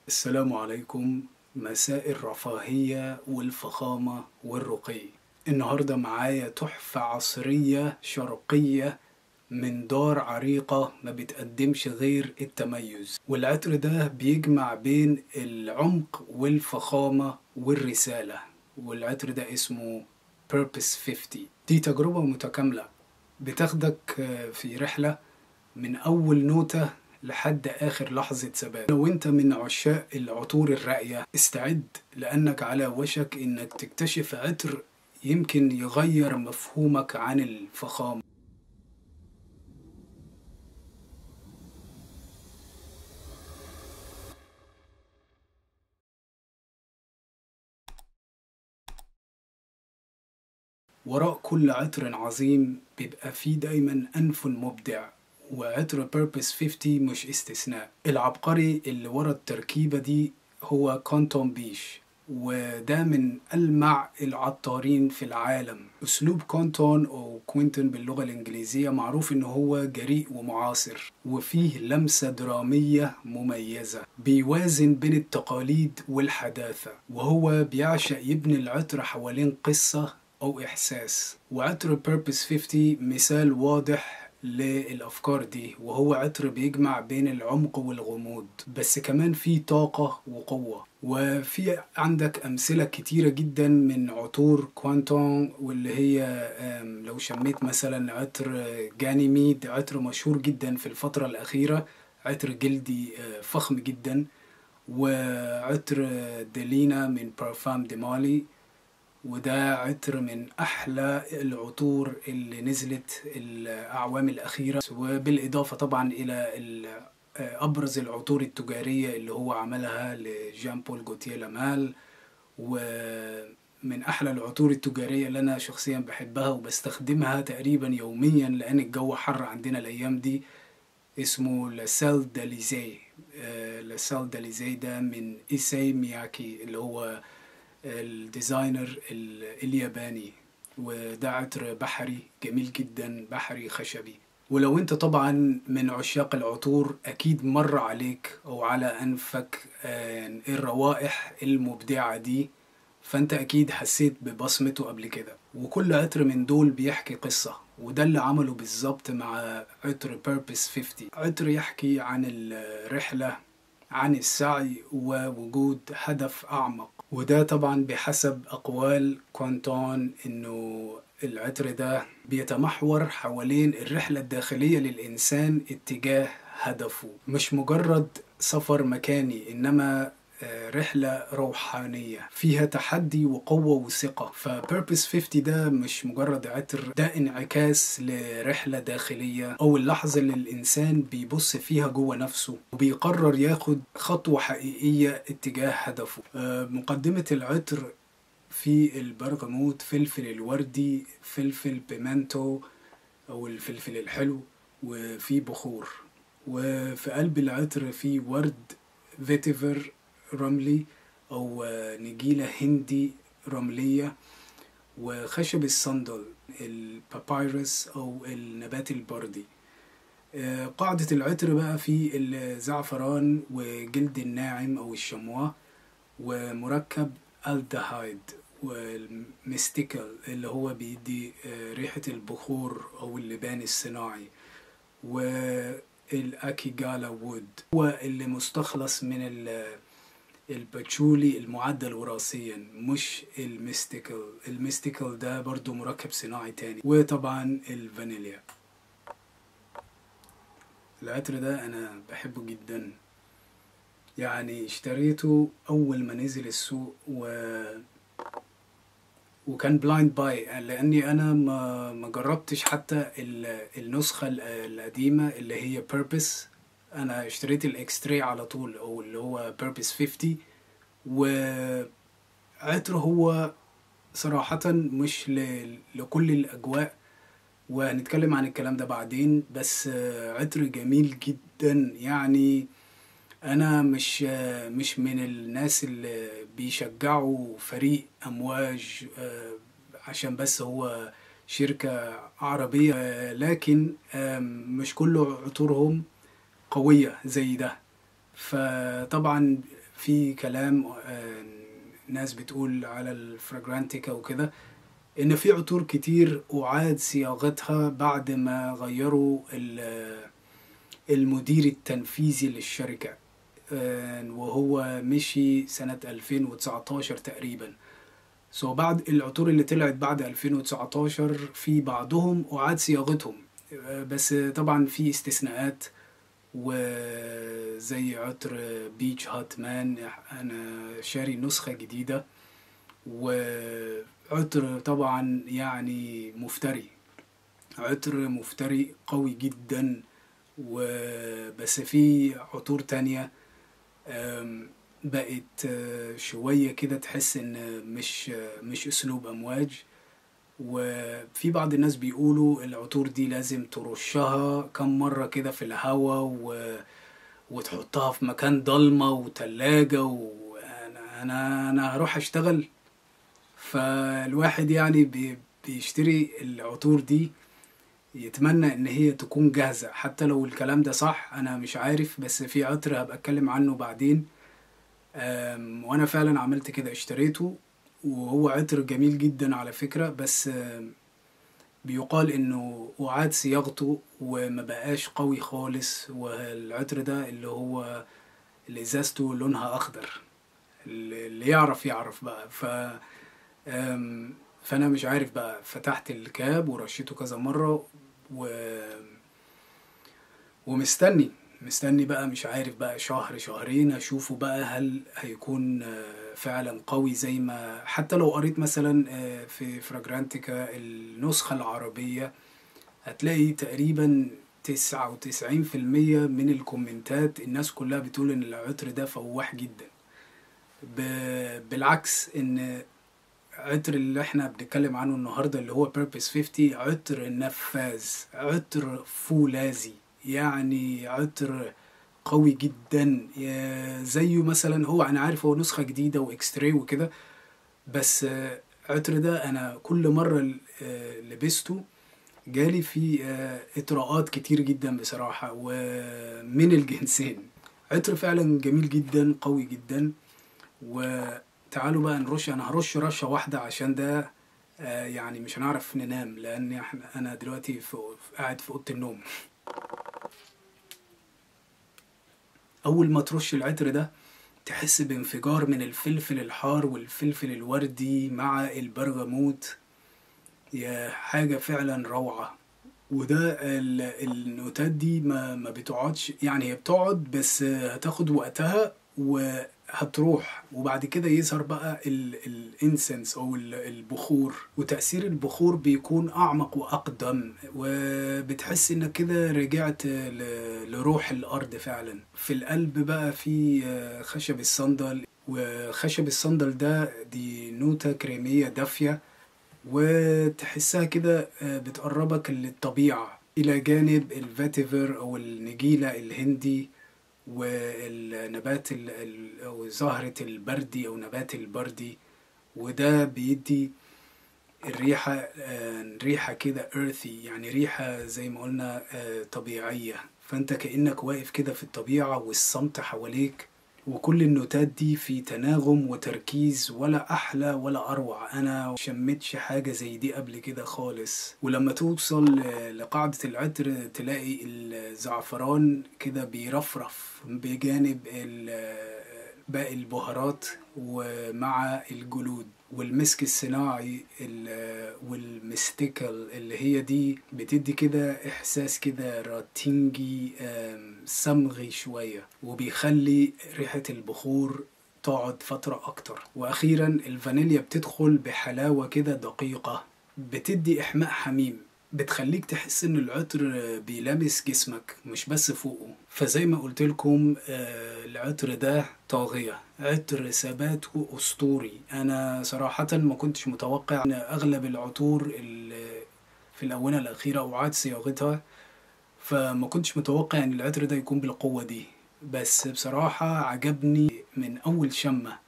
السلام عليكم. مساء الرفاهية والفخامة والرقي. النهاردة معايا تحفة عصرية شرقية من دار عريقة ما بتقدمش غير التميز، والعطر ده بيجمع بين العمق والفخامة والرسالة، والعطر ده اسمه Purpose 50. دي تجربة متكاملة بتاخدك في رحلة من أول نوتة لحد آخر لحظة ثبات. لو أنت من عشاق العطور الراقية استعد، لأنك على وشك إنك تكتشف عطر يمكن يغير مفهومك عن الفخامة. وراء كل عطر عظيم بيبقى فيه دايما أنف مبدع، وعطر Purpose 50 مش استثناء. العبقري اللي ورا التركيبة دي هو كوانتين بيش، وده من ألمع العطارين في العالم. أسلوب كوانتين أو كوينتون باللغة الإنجليزية معروف إن هو جريء ومعاصر، وفيه لمسة درامية مميزة، بيوازن بين التقاليد والحداثة، وهو بيعشق يبني العطر حوالين قصة أو إحساس. وعطر Purpose 50 مثال واضح للأفكار دي، وهو عطر بيجمع بين العمق والغموض، بس كمان فيه طاقة وقوة. وفي عندك أمثلة كتيرة جدا من عطور كوانتون، واللي هي لو شميت مثلا عطر جانيميد، عطر مشهور جدا في الفترة الأخيرة، عطر جلدي فخم جدا، وعطر ديلينا من بارفام دي مالي، وده عطر من أحلى العطور اللي نزلت الأعوام الأخيرة. وبالإضافة طبعا إلى أبرز العطور التجارية اللي هو عملها لجان بول جوتيه لامال، ومن أحلى العطور التجارية اللي أنا شخصيا بحبها وبستخدمها تقريبا يوميا لأن الجو حر عندنا الأيام دي، اسمه Le Sel d'Élysée. Le Sel d'Élysée ده من إيساي مياكي اللي هو ال designer الياباني، وده عطر بحري جميل جدا، بحري خشبي. ولو انت طبعا من عشاق العطور اكيد مر عليك او على انفك الروائح المبدعة دي، فانت اكيد حسيت ببصمته قبل كده. وكل عطر من دول بيحكي قصة، وده اللي عمله بالظبط مع عطر Purpose 50. عطر يحكي عن الرحلة، عن السعي، ووجود هدف أعمق. وده طبعا بحسب أقوال كوانتون إنه العطر ده بيتمحور حوالين الرحلة الداخلية للإنسان اتجاه هدفه، مش مجرد سفر مكاني، إنما رحلة روحانية فيها تحدي وقوة وثقة. ف Purpose 50 ده مش مجرد عطر، ده انعكاس لرحلة داخلية، أو اللحظة اللي الإنسان بيبص فيها جوه نفسه وبيقرر ياخد خطوة حقيقية اتجاه هدفه. مقدمة العطر في البرغموت، فلفل الوردي، فلفل بيمنتو أو الفلفل الحلو، وفي بخور. وفي قلب العطر في ورد vetiver رملي أو نجيلة هندي رملية، وخشب الصندل ال papyrus أو النبات البردي. قاعدة العطر بقى في الزعفران وجلد الناعم أو الشمواه، ومركب الدهايد وال mystical اللي هو بيدي ريحة البخور أو اللبان الصناعي، وال akigala wood هو اللي مستخلص من الباتشولي المعدل وراثيا، مش ال mystical. ال mystical ده برضو مركب صناعي تاني. وطبعا الفانيليا. العطر ده انا بحبه جدا، يعني اشتريته اول ما نزل السوق وكان blind buy، لاني انا ما جربتش حتى النسخة القديمة اللي هي Purpose. انا اشتريت ال Extrait على طول، او اللي هو Purpose 50. وعطر هو صراحة مش لكل الاجواء، وهنتكلم عن الكلام ده بعدين، بس عطر جميل جدا. يعني انا مش من الناس اللي بيشجعوا فريق امواج عشان بس هو شركة عربية، لكن مش كل عطورهم قوية زي ده. فطبعا في كلام ناس بتقول على ال Fragrantica وكده ان في عطور كتير اعاد صياغتها بعد ما غيروا المدير التنفيذي للشركة، وهو مشي سنة 2019 تقريبا. so بعد العطور اللي طلعت بعد 2019 في بعضهم أعاد صياغتهم، بس طبعا في استثناءات، وزي عطر Beach Hut Man أنا شاري نسخة جديدة، وعطر طبعا يعني مفتري، عطر مفتري قوي جدا. وبس في عطور تانية بقت شوية كده تحس ان مش اسلوب امواج. وفي بعض الناس بيقولوا العطور دي لازم ترشها كم مرة كده في الهوا وتحطها في مكان ضلمة وتلاجة، وانا انا هروح اشتغل. فالواحد يعني بيشتري العطور دي يتمنى ان هي تكون جاهزة، حتى لو الكلام ده صح انا مش عارف، بس في عطر هبقى اتكلم عنه بعدين. وانا فعلا عملت كده، اشتريته وهو عطر جميل جدا على فكرة، بس بيقال انه اعاد صياغته وما بقاش قوي خالص. والعطر ده اللي هو اللي ازازته لونها اخضر، اللي يعرف يعرف بقى. فانا مش عارف بقى، فتحت الكاب ورشيته كذا مرة ومستني مستني بقى، مش عارف بقى شهر شهرين اشوفه بقى هل هيكون فعلا قوي زي ما، حتى لو قريت مثلا في Fragrantica النسخة العربية هتلاقي تقريبا 99% من الكومنتات الناس كلها بتقول ان العطر ده فواح جدا. بالعكس ان عطر اللي احنا بنتكلم عنه النهاردة اللي هو Purpose 50 عطر نفاذ، عطر فولاذي، يعني عطر قوي جدا. زيه مثلا، هو انا عارف هو نسخة جديدة و extrait وكده، بس عطر ده انا كل مرة لبسته جالي فيه اطراءات كتير جدا بصراحة، ومن الجنسين. عطر فعلا جميل جدا قوي جدا. وتعالوا بقى نرش، انا هرش رشة واحدة عشان ده يعني مش هنعرف ننام، لان انا دلوقتي قاعد في اوضة النوم. اول ما ترش العطر ده تحس بانفجار من الفلفل الحار والفلفل الوردي مع البرغموت، يا حاجة فعلا روعة. وده النوتات دي ما بتقعدش، يعني هي بتقعد بس هتاخد وقتها وهتروح، وبعد كده يظهر بقى ال incense او البخور، وتأثير البخور بيكون اعمق واقدم، وبتحس انك كده رجعت لروح الارض فعلا. في القلب بقى في خشب الصندل، وخشب الصندل ده دي نوتة كريمية دافية، وتحسها كده بتقربك للطبيعة، الى جانب ال vetiver او النجيلة الهندي والنبات او زهرة البردي او نبات البردي، وده بيدي الريحة ريحة كده earthy، يعني ريحة زي ما قلنا طبيعية. فانت كأنك واقف كده في الطبيعة والصمت حواليك، وكل النوتات دي في تناغم وتركيز، ولا أحلى ولا أروع. أنا شمتش حاجة زي دي قبل كده خالص. ولما توصل لقاعدة العطر تلاقي الزعفران كده بيرفرف بجانب باقي البهارات ومع الجلود والمسك الصناعي والمستيكل اللي هي دي بتدي كده احساس كده راتينجي صمغي شوية، وبيخلي ريحة البخور تقعد فترة اكتر. واخيرا الفانيليا بتدخل بحلاوة كده دقيقة، بتدي احماء حميم، بتخليك تحس ان العطر بيلامس جسمك مش بس فوقه. فزي ما قلت لكم العطر ده طاغية، عطر ثباته اسطوري. انا صراحة ما كنتش متوقع ان اغلب العطور اللي في الاونة الاخيرة اعاد صياغتها، فما كنتش متوقع ان العطر ده يكون بالقوة دي، بس بصراحة عجبني من اول شمة.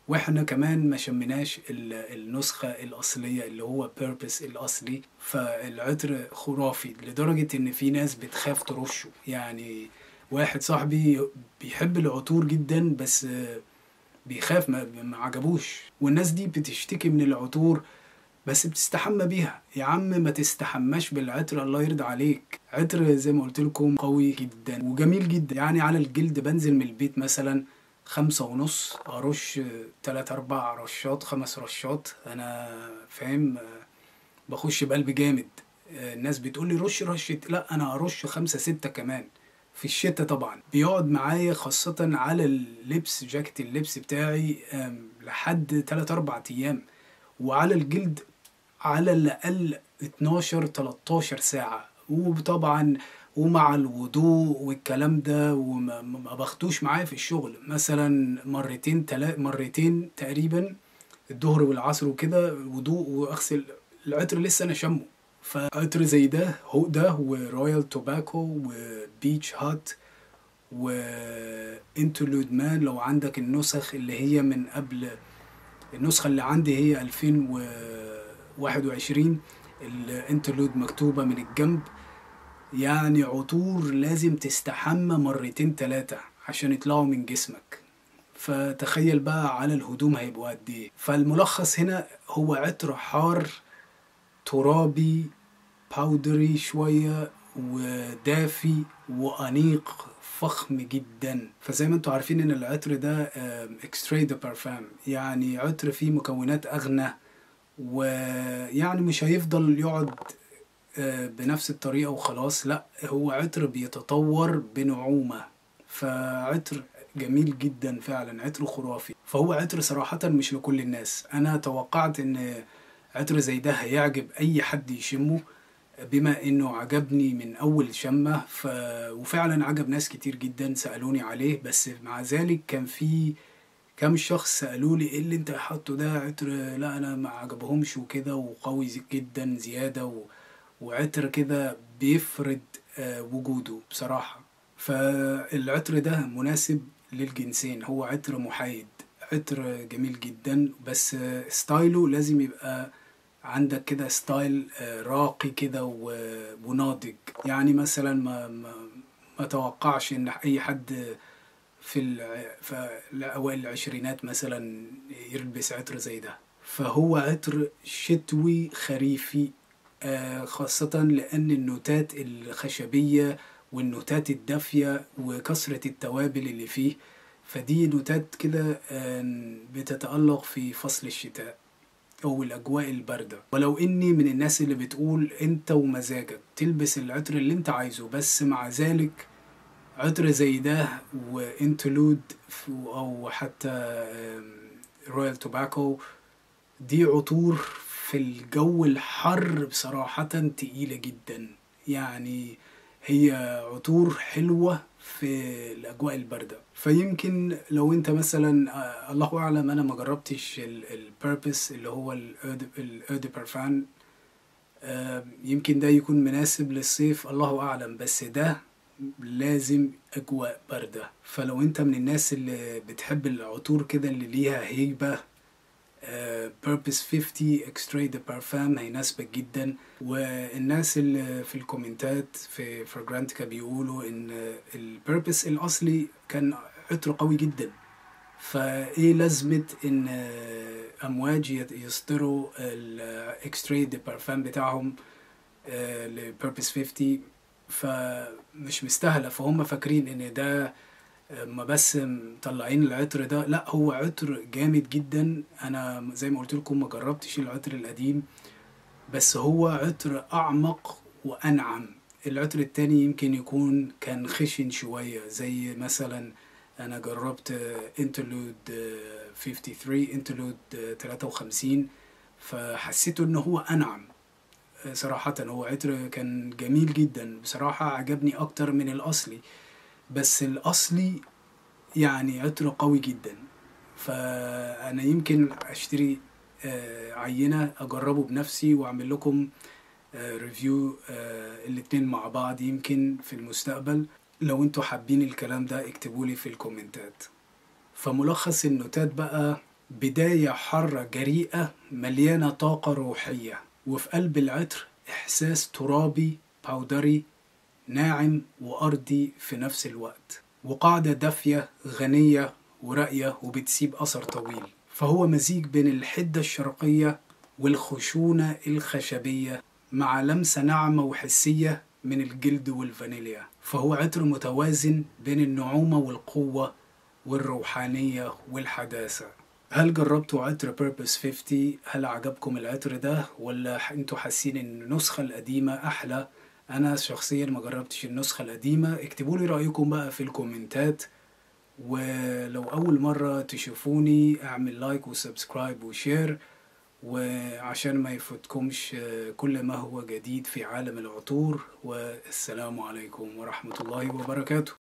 واحنا كمان ما شمناش النسخة الأصلية اللي هو Purpose الأصلي، فالعطر خرافي لدرجة إن في ناس بتخاف ترشه. يعني واحد صاحبي بيحب العطور جدا، بس بيخاف، ما عجبوش. والناس دي بتشتكي من العطور بس بتستحمى بيها. يا عم ما تستحماش بالعطر، الله يرضى عليك. عطر زي ما قلت لكم قوي جدا وجميل جدا، يعني على الجلد. بنزل من البيت مثلا 5:30 ارش 3 4 رشات 5 رشات، انا فاهم بخش بقلب جامد. الناس بتقول لي رش رشة، لا انا ارش 5 6 كمان في الشتاء. طبعا بيقعد معايا خاصة على اللبس، جاكيت اللبس بتاعي لحد 3 4 ايام، وعلى الجلد على الاقل 12 13 ساعة. وطبعا ومع الوضوء والكلام ده، وما باخدوش معايا في الشغل، مثلا مرتين تقريبا الظهر والعصر وكده وضوء واغسل العطر لسه انا شمه. فعطر زي ده هو ده، و Royal Tobacco و Beach Hut و Interlude Man، لو عندك النسخ اللي هي من قبل، النسخة اللي عندي هي 2021، ال Interlude مكتوبة من الجنب. يعني عطور لازم تستحمى 2 3 عشان يطلعوا من جسمك، فتخيل بقى على الهدوم هيبقوا قد ايه. فالملخص هنا هو عطر حار ترابي powdery شوية ودافي وأنيق فخم جدا. فزي ما انتوا عارفين ان العطر ده extrait de parfum، يعني عطر فيه مكونات اغنى، ويعني مش هيفضل يقعد بنفس الطريقة وخلاص، لا هو عطر بيتطور بنعومة. فعطر جميل جدا فعلا، عطر خرافي. فهو عطر صراحة مش لكل الناس. انا توقعت ان عطر زي ده هيعجب اي حد يشمه، بما انه عجبني من اول شمة، وفعلا عجب ناس كتير جدا سألوني عليه. بس مع ذلك كان في كم شخص سألولي ايه اللي انت حاطه ده عطر، لا انا ما عجبهمش وكده، وقوي جدا زيادة وعطر كده بيفرض وجوده بصراحة. فالعطر ده مناسب للجنسين، هو عطر محايد، عطر جميل جدا، بس style ه لازم يبقى عندك كده style راقي كده وناضج. يعني مثلا ما توقعش ان اي حد في اوائل العشرينات مثلا يلبس عطر زي ده. فهو عطر شتوي خريفي، خاصة لأن النوتات الخشبية والنوتات الدافية وكثرة التوابل اللي فيه، فدي نوتات كده بتتألق في فصل الشتاء أو الأجواء الباردة. ولو إني من الناس اللي بتقول أنت ومزاجك تلبس العطر اللي أنت عايزه، بس مع ذلك عطر زي ده و Interlude أو حتى Royal Tobacco، دي عطور في الجو الحر بصراحة تقيلة جدا. يعني هي عطور حلوة في الأجواء الباردة. فيمكن لو انت مثلا، الله أعلم أنا ما جربتش ال Purpose اللي هو ال eau de parfum، يمكن ده يكون مناسب للصيف، الله أعلم، بس ده لازم أجواء باردة. فلو انت من الناس اللي بتحب العطور كده اللي ليها هيبة، Purpose 50 Extrait de Parfum هيناسبك جدا. والناس اللي في الكومنتات في Fragrantica بيقولوا ان ال Purpose الاصلي كان عطر قوي جدا، فايه لازمة ان امواج يصدروا ال extrait de parfum بتاعهم ل Purpose 50؟ فمش مستاهلة. فهم فاكرين ان ده ما بس مطلعين العطر ده، لا هو عطر جامد جدا. انا زي ما قلت لكم ما جربتش العطر القديم، بس هو عطر اعمق وانعم. العطر التاني يمكن يكون كان خشن شوية، زي مثلا انا جربت Interlude 53، Interlude 53، فحسيته ان هو انعم صراحة. هو عطر كان جميل جدا بصراحة، عجبني اكتر من الاصلي، بس الأصلي يعني عطر قوي جدا. فأنا يمكن أشتري عينة أجربه بنفسي وأعمل لكم review الاتنين مع بعض يمكن في المستقبل. لو انتوا حابين الكلام ده اكتبولي في الكومنتات. فملخص النوتات بقى: بداية حارة جريئة مليانة طاقة روحية، وفي قلب العطر إحساس ترابي powdery ناعم وأرضي في نفس الوقت، وقاعدة دافية غنية وراقية وبتسيب أثر طويل. فهو مزيج بين الحدة الشرقية والخشونة الخشبية مع لمسة ناعمة وحسية من الجلد والفانيليا. فهو عطر متوازن بين النعومة والقوة والروحانية والحداثة. هل جربتوا عطر Purpose 50؟ هل عجبكم العطر ده ولا انتوا حاسين ان النسخة القديمة احلى؟ انا شخصيا ما جربتش النسخة القديمة. اكتبوا لي رأيكم بقى في الكومنتات، ولو اول مرة تشوفوني اعمل like و subscribe و share، وعشان ما يفوتكمش كل ما هو جديد في عالم العطور. والسلام عليكم ورحمة الله وبركاته.